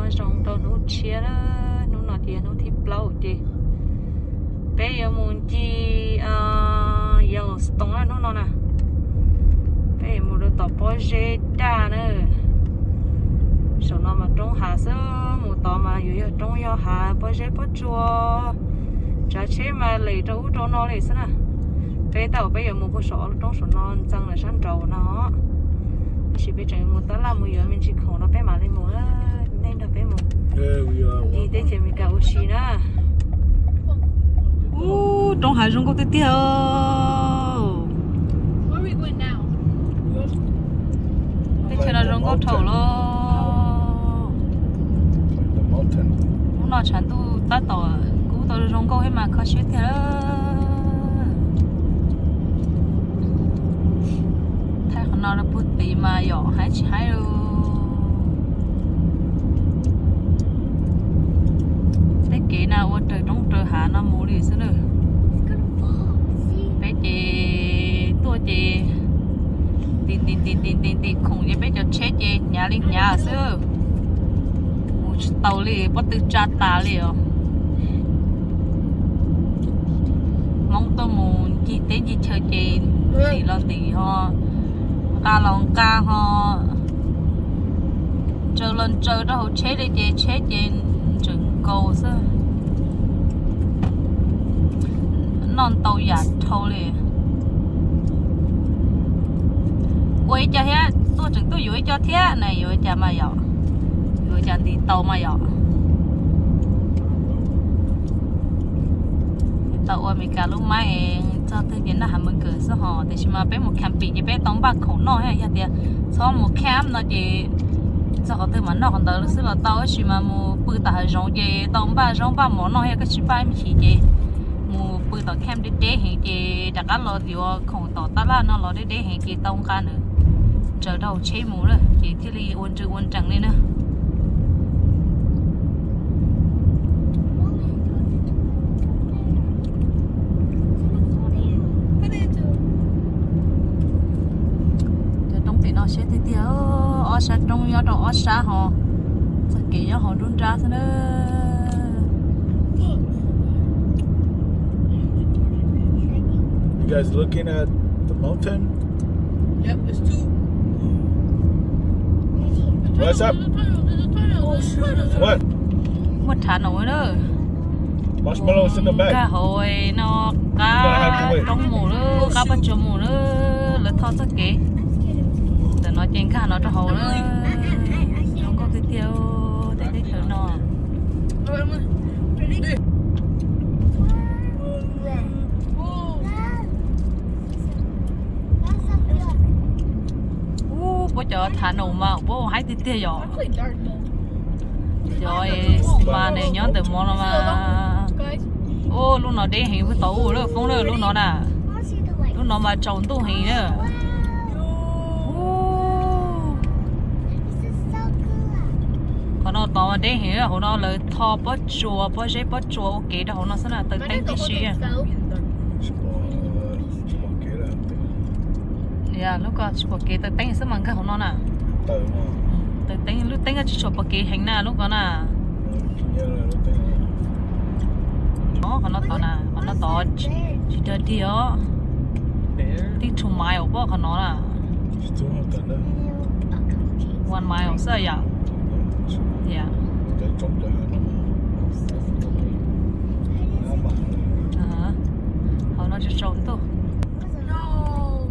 Zoo rau hnub tshiab na, hnub no ces yog hnub thib plaub ces peb yuav mus ncig Yellowstone na hnub no na. Peb yuav mus rau tom pob zeb daj na. Saum no mas roob hav xwb, mus tod mas yuav yog roob yog hav pob zeb pob tsuas. Tsav tsheb mas lem rau ub rau no li xwb na. Peb tab tom peb yuav mus puag saum ob lub roob saum no ntxeev lawm sab nraud no. Tab sis peb tseem mus tab laj mus yuav me ntsis khoom no peb mam li mus, nej nrog peb mus ncig teb chaws Amelikas ua si na. Ub, roob hav zoo nkauj tiag tiag. Teb chaws no zoo nkauj dhau lawm. Hnub no tshav ntuj tab tom kub tau zoo nkauj thiab mas kho siab tiag. Thaij qhov no rau puag tid mas yom, haib tsis haib li. Tej kev na ua raws roob raws hav no mus li xwb na. Peb ces tuaj ces ntim ntim ntim ntim ntim ntim khoom ces peb cov tsheb ces hnyav li hnyav xwb. Mus tsis tau li, pob tw tsa tas li os. Hmoob tuaj mus ncig teb ncig chaw ces ntim los ntim ho, nqa los nqa ho, ntsaws los ntsaws rau hauv tsheb li ces tsheb ces ntseem nkaus xwb. Noj ntau yam dhau li. Ua ib co thiab, tuaj tseem tuaj yuav ib co thiab na, yuav ib co mas yom, yuav ib co ntim tau mas yom. Tau ua Amelikas lub maib es txog twg ces noj hav mws kawm xwb hos, tiam sis mas peb mus camping ces peb tau npaj khoom noj thiab. Yog tias txhob mus camp no ces txog qhov twg mas noj qhov ntawd xwb los tau, tab sis mas mus pw tom hav zoov ces tau npaj zaub npaj mov noj thiab, koj tsis npaj ib me chim ces mus pw tom camp deb deb heev ces rov qab los yuav khoom tom tab laj no los deb deb heev ces tau nqa nws ntsaws rau hauv tsheb mus na, ces thiaj li ua ntsws ua nrees li na. Cov roob tim no siab tiag tiag, ob sab roob nyob rau ob sab ho txoj kev nyob hauv nruab nrab xwb na. You guys looking at the mountain? Yep, there's two. What's up? What? Muaj tunnel na. Marshmallows in the back. Nkag hauv no qab roob mus lawm, qab pob tsuas mus lawm, lawv tho txoj kev. Ntawm no ces nkag no rau hauv lawm. Zoo nkauj tiag tiag, tej teb chaws no. Ub, puab cov tunnel mas puab haib tiag tiag yom. Cov mas nws nyob ntawm mov no mas. Ub, lub no deb heev, tau ub lawm foob lawm lub no na. Lub no mas tsaus ntuj heev na. Qhov no tod mas deb heev, hauv no lawv tho pob tsuas, pob zeb pob tsuas ua kev rau hauv no xwb na, taws teeb tib si. Yog, lub ko tsis pom kev, taws teeb xwb mas nkag hauv no na. Taws teeb, lub teeb ko tsis tshua pom kev heev na lub ko na. Qhov no tod na, qhov no tod tsis dog dig os. Tib two mile pob qhov no na. One mile xwb yom. Hauv no tsaus tsaus ntuj.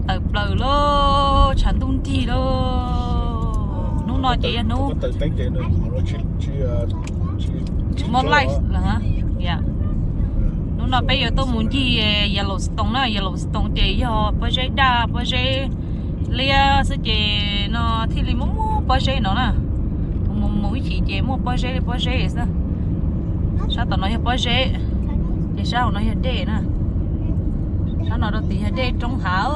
Tawm plaws lauj, tshav ntuj nrig lauj. Hnub no ces yog hnub tsis muaj light lawm. Hnub no peb yuav tuaj mus ncig Yellowstone na, Yellowstone ces yog pob zeb daj, pob zeb liab xwb ces no thiaj li muaj muaj pob zeb no na. Mus mus ib chim ces muaj pob zeb li pob zeb xwb. Sab tom no yog pob zeb, ces sab hauv no yog dej na. Sab no rau tid yog dej roob hav.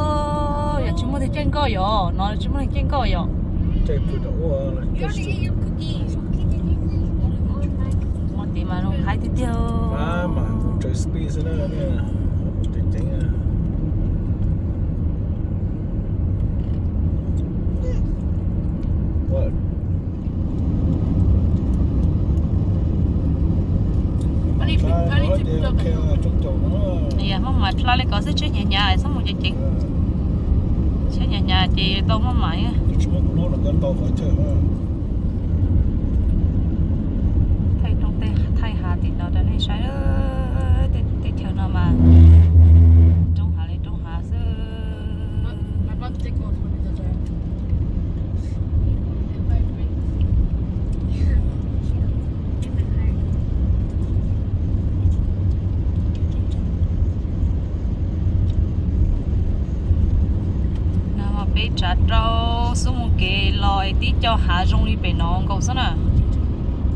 Yog tsis muaj tus caij nkoj yom, no tsis muaj tus caij nkoj yom. Muaj tid mas zoo haib tiag tiag. Yog muaj mais plab li ko xwb, tsheb hnyav hnyav xwb mus ces ceev. Tsheb hnyav hnyav ces tau muaj mais. Thaij roob thaij hav tim no rau nej saib. Tej chaw no mas roob hav li roob hav xwb. No mas peb tsav rau xub mus kev los es tib co hav zoo li pem no nkaus xwb na.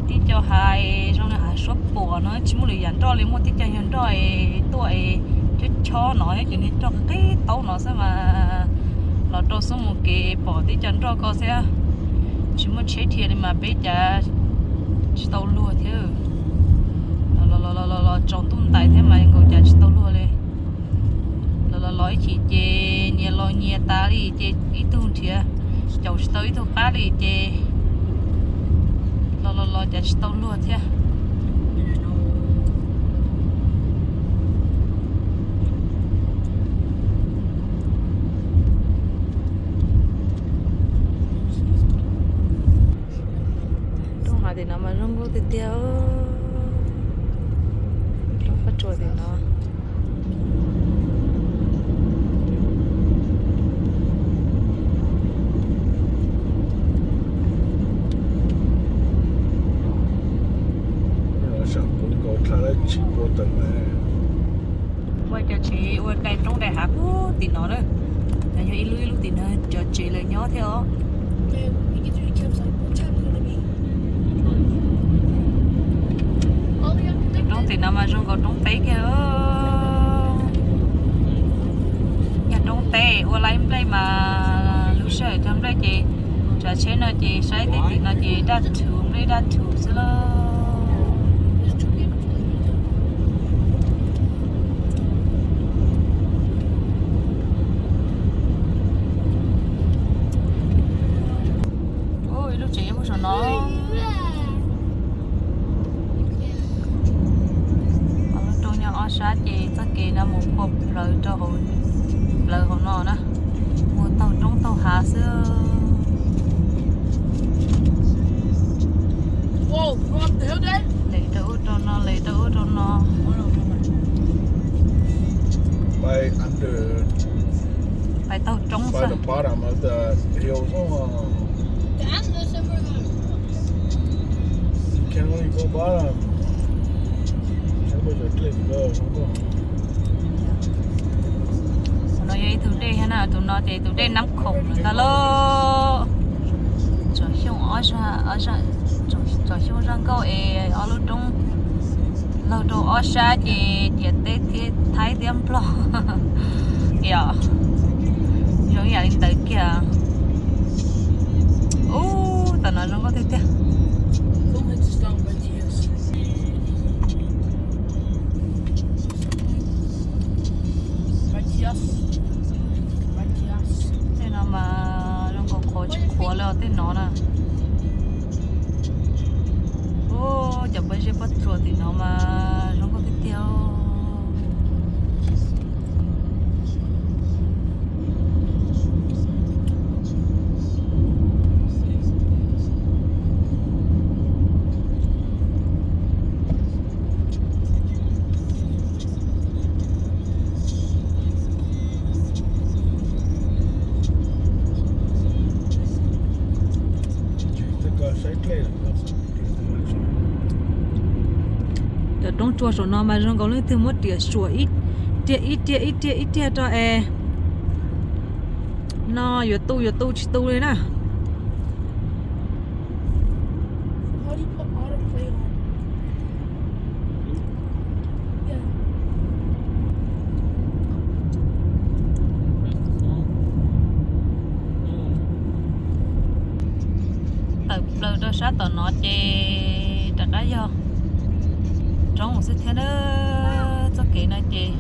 Tib co hav zoo li hav suab puam no, tsis muaj lwm yam nroj li, muaj tib co yog nroj es tuaj es chob chob no thiab, ces niag nroj qeb taub no xwb mas. Los rau xub mus kev pom tib co nroj ko xwb, tsis muaj tsheb dhia li mas peb cav tsis tau luag thiab. Los los los tsaus ntuj ntais thiab mas nkaus cav tsis tau luag li. Los los los ib chim ces nyias los nyias tas li ces ib tug nrhiav, caum tsis tau ib tug qab li ces los los los cav tsis tau luag thiab. Roob hav tim no mas zoo nkauj tiag tiag. Roob qab tsuas tim no. Ua cov tsev ua dai roob dai hav puag tim no na. Yog ib lub ib lub tim no cov tsev lawv nyob thiab os. Roob tim no mas zoo nkaus roob teb kiag. Yog roob teb ua laib nplej mas lub sij hawm cog nplej ces tsav tsheb no ces saib tej tim no ces daj rhuv nplej daj rhuv xwb lauj. Ib lub tsev nyob puag saum no. Ob lub roob nyob ob sab ces txoj kev no mus phua plawv rau hauv, plawv hauv no na. Mus taug roob taug hav xwb. Les rau ub rau no, les rau ub rau no. Pais taug roob xwb. No yog ib tug dej thiab na, tus no ces tus dej Nab Khoom ntag lauj. Tsom xyooj, tsom xyooj zaj nkauj es ob lub roob laug rau ob sab ces ciam teb thiab Thaib thiab Nplog. Yog zoo yam li ntawd kiag. Ub, tam no zoo nkauj tiag tiag. Tej no mas zoo nkaus qhuav tsis qhuav li os, tej no na. Ub, cov pob zeb pob tsuas tim no mas zoo nkauj tiag tiag. Cov roob tsua saum no mas zoo nkaus leej twg muab riam suam ib riag ib riag ib riag ib riag rau es no yuav tu yuav tu tsis tu li na. Tawm plaws rau sab tom no ces rov qab yog roob xwb thiab na. Txoj kev no ces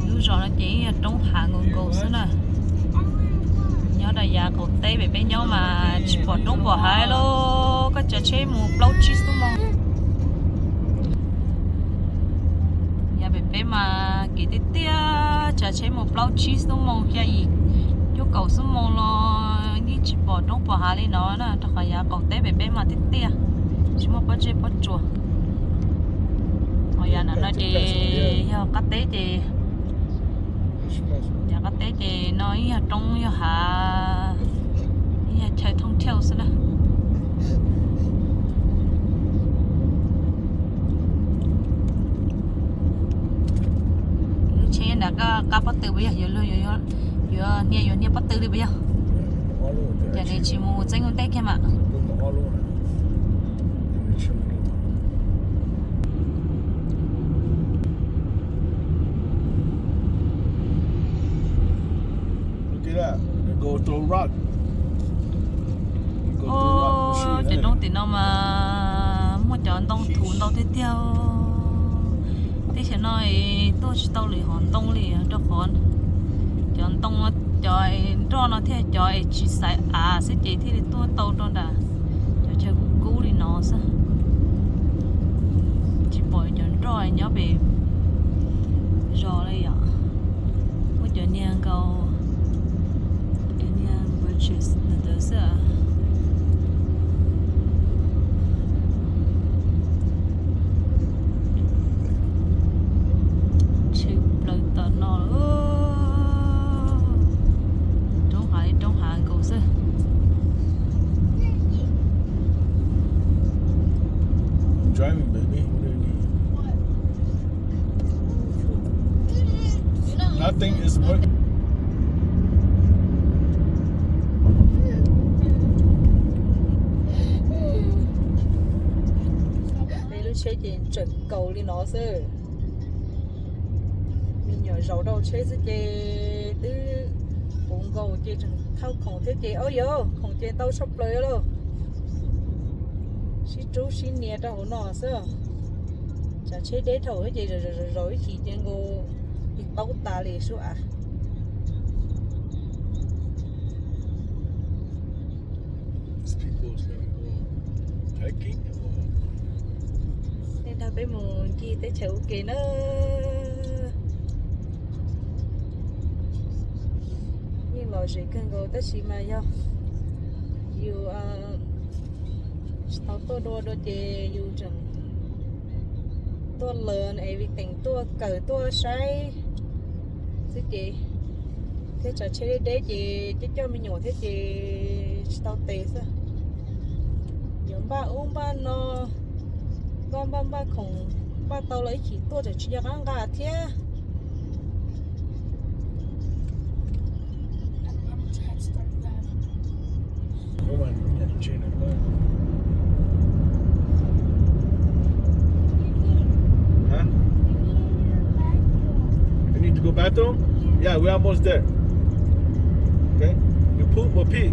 lub zos no ces yeej yog roob hav nkaus nkaus xwb na. Nyob rau yav qaum teb pem peb nyob mas tsis pom roob pom hav lauj, koj tsav tsheb mus plaub tsib xuab moos. Mus plaub tsib xuab moos xya yim, cuaj kaum xuab moos los yeej tsis pom roob pom hav li no na, rau qhov yav qaum teb pem peb mas tiaj tiaj, tsis muaj pob zeb pob tsuas. Ho yav no ces yog qab teb ces, yav qab teb ces no ib yog roob yog hav, ib yog chaw thooj thiauj xwb na. Lub tsheb nram qab pob tw puas yog, yuav luag yuav hnia yuav hnia pob tw li puas yog? Ces nws tsis mus txeeb ua ntej kiag mas. Cov roob tim no mas muaj cov ntoo thuv ntau tiag tiag. Teb chaws no tuaj tsis tau lwm hom ntoo li, rau qhov cov ntoo, cov nroj no thiaj cov es tsis xaiv av xwb ces thiaj li tuaj tau rau nram cov chaw kub kub li no xwb. Tsis pom cov nroj nyob pem zos li yom. Muaj cov niag nkaus, cov niag birches ntawd xwb. Tsheb plaws tom no, roob hav li roob hav nkaus xwb. Peb lub tsheb ces tseem kaus li no xwb. Me nyuam zaum rau tsheb xwb ces twb puv nkaus ces tseem thauj khoom thiab ces, o yog khoom ces ntau tshaj plaws lauj. Sib rub sib nias rau hauv no xwb. Tsam tsheb deb dhau ces zaum zaum ib chim ces nkaus li taub tas li sub av. Tej nrog peb mus ncig teb chaws ua ke na. Yeej lom zem kawg nkaus tab sis mas yog yus tsis tau tuaj dua dua ces yus tseem tuaj learn everything, tuaj kawm tuaj saib xwb ces, thiab tsam tsheb deb deb ces coj coj me nyuam thiab ces tsis tau tes xwb. Yuav npaj ub npaj no, npaj npaj npaj khoom, npaj tau los ib chim tuaj tseem tsis nco qab nqa thiab. Huh? You need to go bathroom? Yeah, we're almost there. Okay? You poop or pee?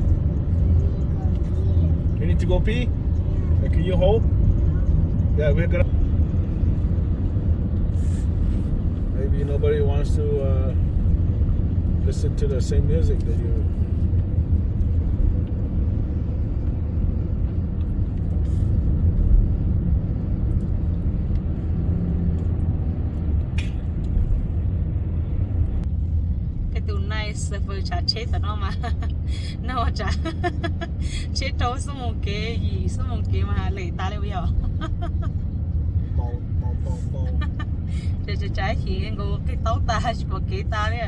You need to go pee? Uh, can you hold? Yeah, we're gonna. Maybe nobody wants to uh, listen to the same music that you. Tej tus nice surfer tsav tsheb tom no mas, no tsav tsheb rau xuab moos kev, yim xuab moos kev mas lem tas li yom. Tsav tsav ib chim nkaus qig taub tas tsis pom kev tas li.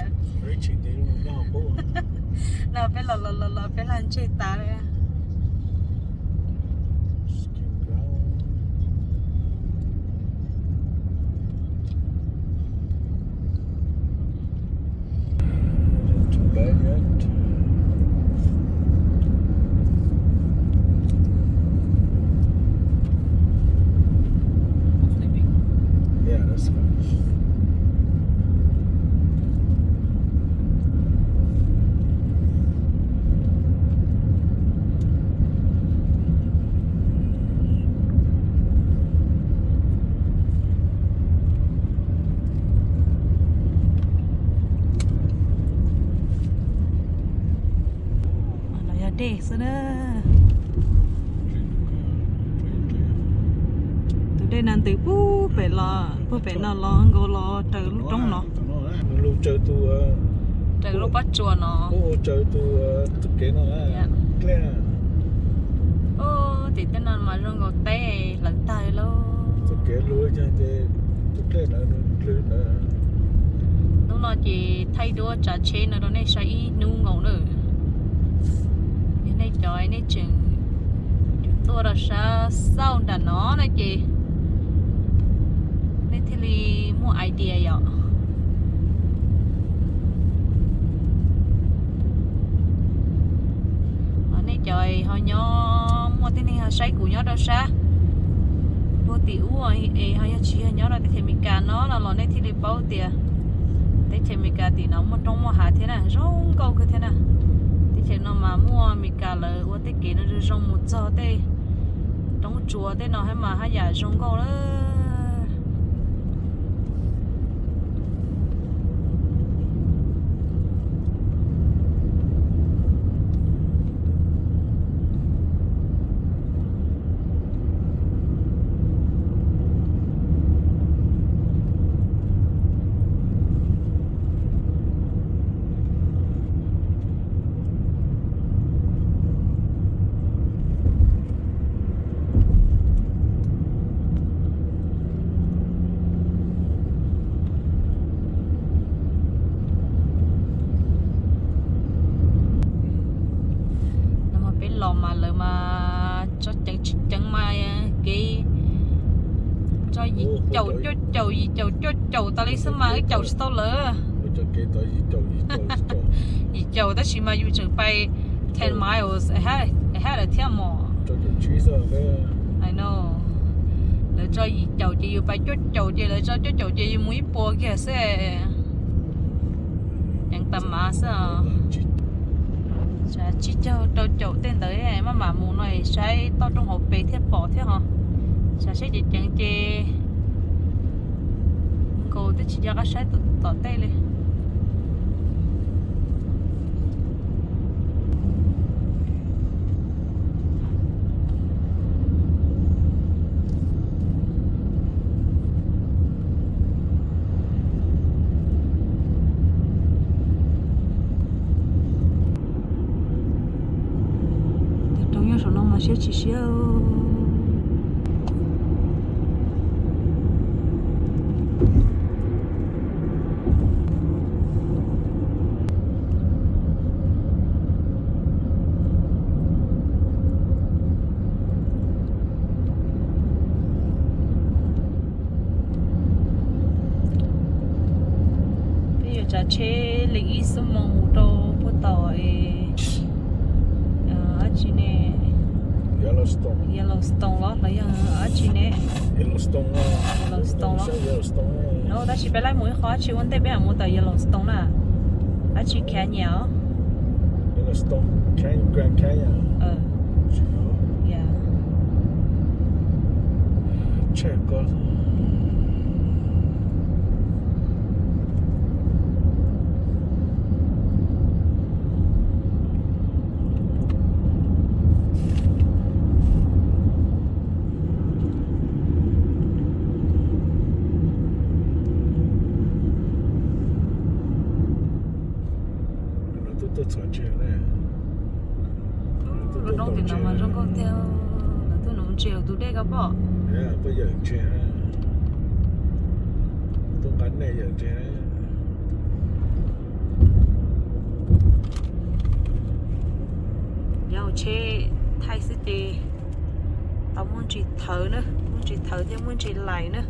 No peb los los los los peb laj ntseg tas li. Los yog dej xwb na. Tus dej no ntws puag pem los, puag pem no los nkaus los raws lub roob no. Lug raws tus Raws lub pob tsuas no. Tim tej no mas zoo nkaus teb hlawv tag lauj. Hnub no ces thaij duab tsav tsheb no rau nej saib ib hnub nkaus na. Yog nej cov nej tseem tuaj rau sab xauj nram no na ces nej thiaj li muaj idea yom. Nej cov ho nyob, muaj tej neeg ho saib kuv nyob rau sab puag tim ub es ho yog tsis yog nyob rau teb chaws Amelikas no no los nej thiaj li paub tias teb chaws Amelikas tim no muaj roob muaj hav thiab na, zoo nkauj kawg thiab na. Teb chaws no mas muaj Amelikas lawv ua tej kev no zoo zoo mus txog tej roob tsuas tej no hab mas haj yam zoo nkauj na. No mas peb los mas lawv mas tso ceev tsis ceev mas kev tso yim caum cuaj caum yim caum cuaj caum tas li xwb mas wb caum tsis tau lawv. Yim caum tab sis mas yus tseem pais ten miles ahead lawm thiab mog. I know. Lawv tso yim caum ces yus pais cuaj caum ces lawv tso cuaj caum ces yus mus ib puas kiag xwb. Ceev tas mav xwb os. Tsib caug rau caum tej ntawd maj mam mus no saib toj roob hauv pes thiaj pom thiab ho. Tsam saib ceev ceev ces nkaus twb tsis nco qab saib tom tej li. Cov roob nyob saum no mas siab tsis siab. Peb yuav tsav tsheb li ib xuab moos mus rau puag tom dab tsi ne, Yellowstone los los yog dab tsi ne, Yellowstone los. No tab sis peb laib mus ib qho dab tsi ua ntej peb mam mus tom Yellowstone na, dab tsi Canyon os. Lub roob tim no mas zoo nkauj tiag, lawv tuaj nuv ntses hauv tus dej ko pom. Yog tsheb thaij xwb ces tau muaj ntsis thawv na, muaj ntsis thawv thiab muaj ntsis laim na,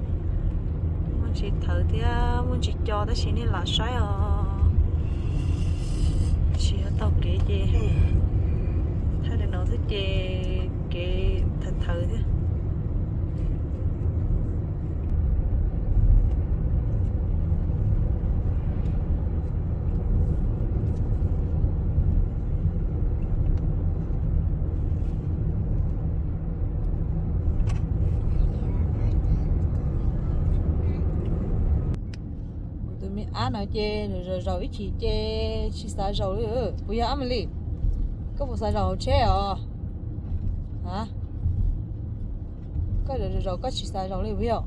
muaj ntsis thawv thiab muaj ntsis co tab sis nej lam saib os. Tsis yog taug kev ces thaij li no xwb ces kev thawv thawv thiab. Kuv tus me ab no ces zaum zaum ib chim ces tsis xav zaum li. Puas yog Emily? Koj puas xav zaum hauv tsheb os? A, koj zaum zaum koj tsis xav zaum li puas yog?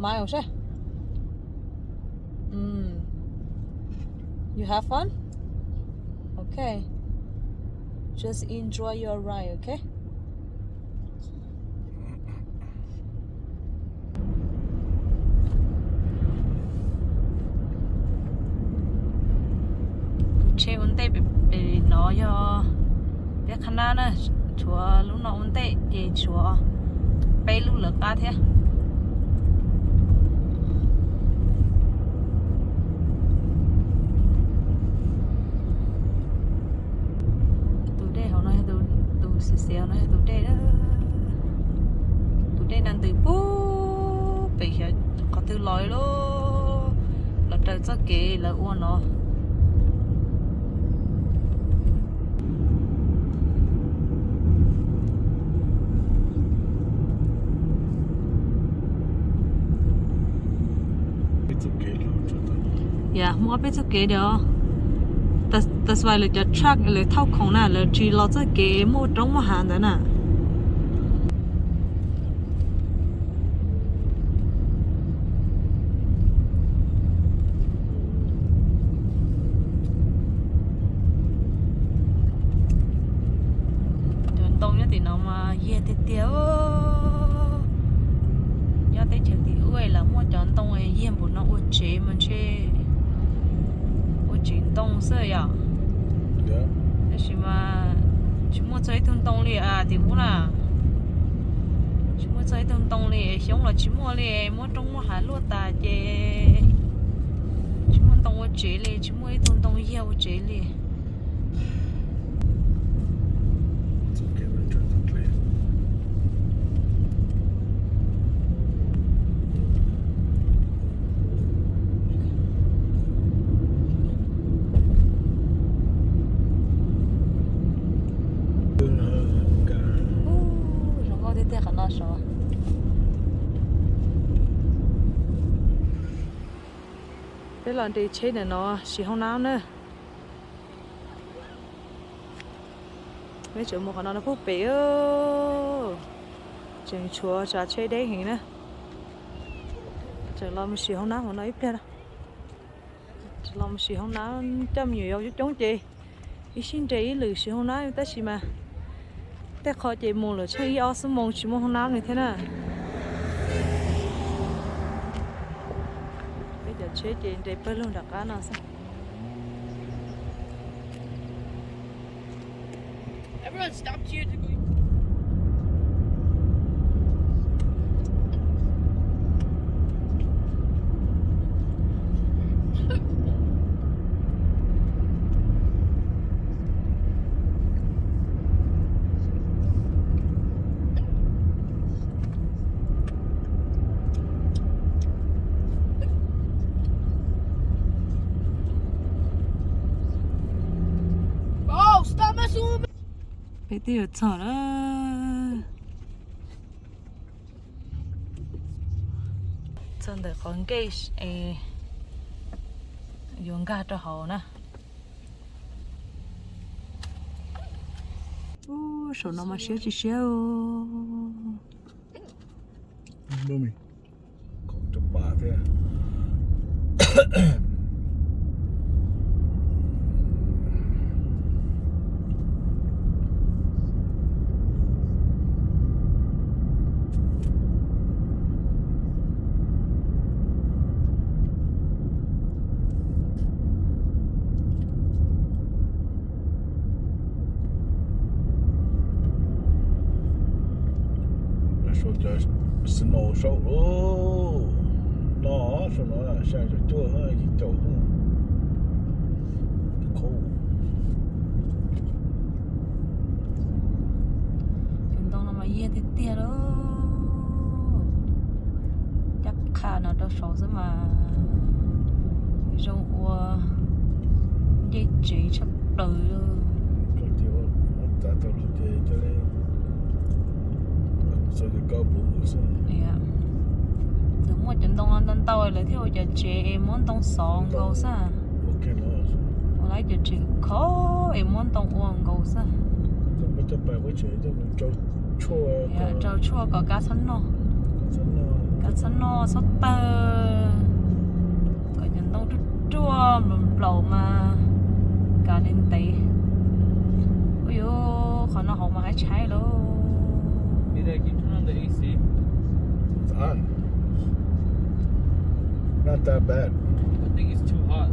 Smile seb. Mm. You have fun? Okay. Just enjoy your ride, okay? Tus tsheb ua ntej pem no yog peb qhab nab na, tshuav lub no ua ntej ces tshuav peb lub lawv qab thiab. Tus dej hauv no yog tus xiav xiav no yog tus dej, tus dej no ntws pub pem xyov qhov twg los li lauj, los raws txoj kev lawv ua no. Yam muaj ob peb txoj kev diam, tas xwb lawv cov truck lawv thauj khoom na lawv tsis los txoj kev muaj roob muaj hav ntawd na. Cov ntoo nyob tim no mas yiag tiag tiag. Nyob teb chaws tim ub lawv muaj cov ntoo yiag npaum no ua tsev mas ntshe ua tsev ntoo xwb yom. Tab sis mas tsis muaj txog ib tug ntoo li tim ub na. Tsis muaj txog ib tug ntoo li, xyoob los tsis muaj li, muab roob muab hav luaj tas ces tsis muaj ntoo ua tsev li, tsis muaj ib tug ntoo yiag ua tsev li. Zoo nkauj tiag tiag qhov no sav. Peb los nres tsheb ntawm no siv hoob nab na. Peb tseem mus qhov no no pub pem, tseem tshuav tsav tsheb deb heev na. Tseem los mus siv hoob nab hauv no ib pliag. Tseem los mus siv hoob nab, coj me nyuam yaus coob coob ces ib sij nres ib lwm siv hoob nab tab sis mas tej qho ces mus lawm tsheej ib ob xuab moos tsis muaj hoob nab li thiab na. Peb cov tsheb ces nres pawg lug nram qab no xwb. Peb twb yuav txog lawm. Txog ntawm qhov gate es yuav nkag rau hauv na. Ub, saum no mas siab tsis siab. Saum cov snow saum no, saum no xya caum cuaj yim caum. Cov ntoo no mas yiag tiag tiag lauj. Cab qha no rau saud xwb mas zoo ua ncej tsev tshaj plaws. Txawm muaj cov ntoo no ntau ntau lawv thiaj ua cov tsev es muab ntoo xov nkaus xwb. Ua lawv cov tsev khov es muab ntoo ua nkaus xwb. Rau tshuaj kom kab txhob noj. Kav txhob noj txhob tawg, kom cov ntoo ruaj ruaj nplaum nplaum mas kav ntev ntev. Ua yuav qhov no hauv mas haib tshaib lauj. It's on. Not that bad. I think it's too hot.